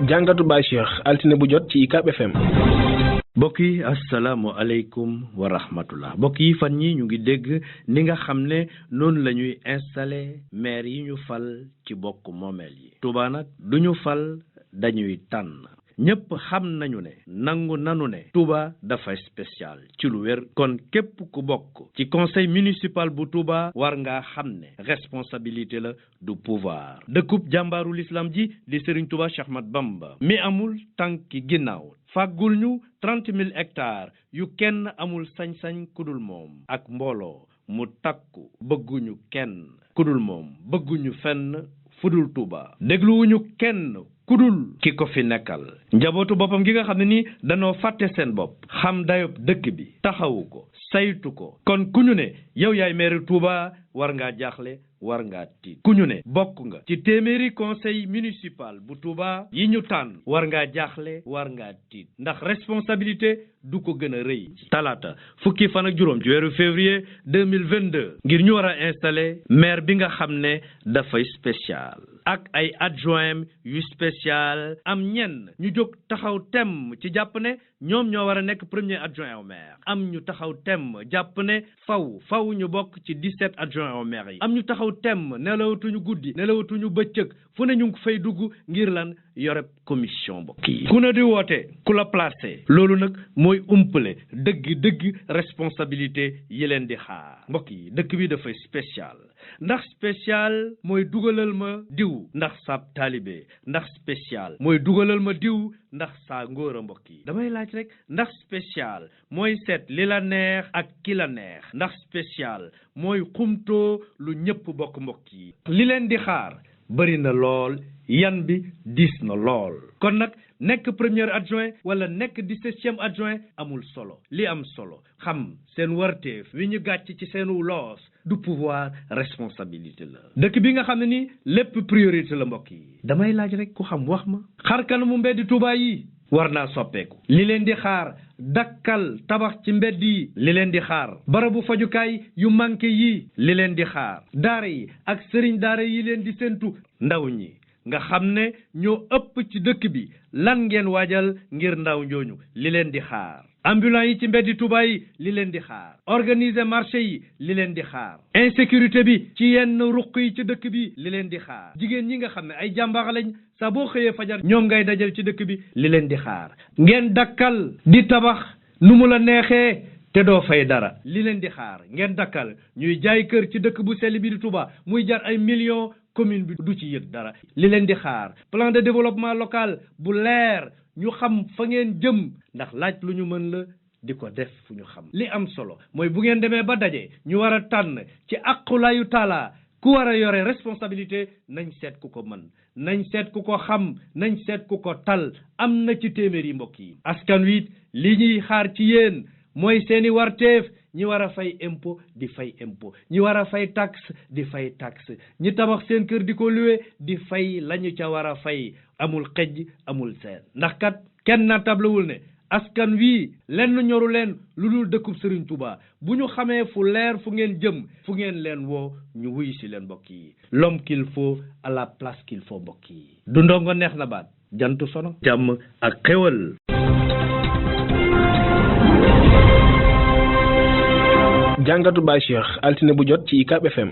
jàngatu Baye Cheikh altine bu jot ci UCAB FM. mbokk yi asalaamualeykum wa rahmatullah mbokk yi fan ñi ñu ngi dégg ni nga xam ne noonu la ñuy installé maire yi ñu fal ci bokk moomeel yi. Touba nag du ñu fal dañuy tànn. ñëpp xam nañu ne nangu nanu ne Touba dafa spécial ci lu wér kon képp ku bokk ci conseil municipal bu Touba war ngaa xam ne responsabilité la du pouvoir dëkkub jàmbaaru l'islam ji di Serigne Touba Cheikh Ahmadou Bamba mi amul tànki ginnaaw fàggul ñu 30,000 hectares yu kenn amul sañ-sañ kudul moom ak mbooloo mu takku bëgguñu kenn kudul moom bëgguñu fenn fudul Touba dégluwuñu kenn kudul ki ko fi nekkal njabootu boppam gi nga xam ne ni danoo fàtte seen bopp xam dayob dëkk bi taxawu ko saytu ko kon ku ñu ne yow yaay maire Touba war ngaa jaaxle war ngaa tiit ku ñu ne bokk nga ci téeméeri conseil municipal bu Touba yi ñu tànn war ngaa jaaxle war ngaa tiit ndax responsabilité du ko gën a rëy talaata fukki fan ak juróom ci weeru février 2022 ngir ñu war a installer maire bi nga xam ne dafay spécial ak ay adjoint yu spécial am ñenn ñu jóg taxaw temm ci jàpp ne ñoom ñoo war a nekk premier adjoint au maire am ñu taxaw temm jàpp ne faw ñu bokk ci 17 adjoint au maire yi am ñu taxaw temm nelawatuñu guddi nelawatuñu bëccëg fu ne ñu ngi fay dugg ngir lan yore commission bokk yi ku ne di woote ku la placé loolu nag mooy umpale dëgg responsabilité yi leen di xaar mbokk yi dëkk bi dafay spécial ndax spécial mooy dugalal ma diw ndax saab taalibe ndax spécial mooy dugalal ma diw ndax saa ngóor a mbokk yi damay laaj rek ndax spécial mooy seet li la neex ak ki la neex ndax spécial mooy xumtoo lu ñëpp bokk mbokk yi li leen di xaar bari na lool yan bi diis na lool kon nag nekk premier adjoint wala nekk 17e adjoint amul solo li am solo xam seen warteef wi ñu gàcc ci seenu loos du pouvoir responsabilité la dëkk bi nga xam ne ni lépp priorité la mbokk yi damay laaj rek ku xam wax ma xar kanamu mbeddi Touba yi war naa soppeeku li leen di xaar dakkal tabax ci mbedd yi li leen di xaar barabu fajukaay yu manqué yi li leen di xaar daara yi ak sëriñ daara yi leen di séntu ndaw ñi nga xam ne ñoo ëpp ci dëkk bi lan ngeen waajal ngir ndaw ñooñu li leen di xaar ambulant yi ci mbeddi Touba yi li leen di xaar organiser marché yi li leen di xaar insécurité bi ci yenn ruq yi ci dëkk bi li leen di xaar jigéen ñi nga xam ne ay jàmbaar lañ saa boo xëyee fajar ñoom ngay dajal ci dëkk bi li leen di xaar ngeen dakkal di tabax nu mu la neexee te doo fay dara li leen di xaar ngeen dakkal ñuy jaay kër ci dëkk bu sell bi di Touba muy jar ay millions commune bi du ci yëg dara li leen di xaar plan de développement local bu leer ñu xam fa ngeen jëm ndax laaj lu ñu mën la di ko def fu ñu xam li am solo mooy bu ngeen demee ba daje ñu war a tànn ci aqulaayu taala ku war a yore responsabilité nañ seet ku ko mën nañ seet ku ko xam nañ seet ku ko tal am na ci téeméeri mbokk yi askan wi li ñuy xaar ci yéen mooy seeni warteef ñi war a fay impôt di fay impôt ñi war a fay taxe di fay taxe ñi tabax seen kër di ko luwe di fay lañu ca war a fay amul xejj amul seen ndax kat kenn na tablewul ne askan wi lenn ñoru leen lu dul dëkkub Serigne Touba bu ñu xamee fu leer fu ngeen jëm fu ngeen leen woo ñu wuyu si leen mbokk yi l'homme qu'il faut à la place qu'il faut mbokk yi du ndongo neex na baat jantu sono jàmm ak xéwal jàngatu Baye Cheikh altine bu jot ci UCAB FM.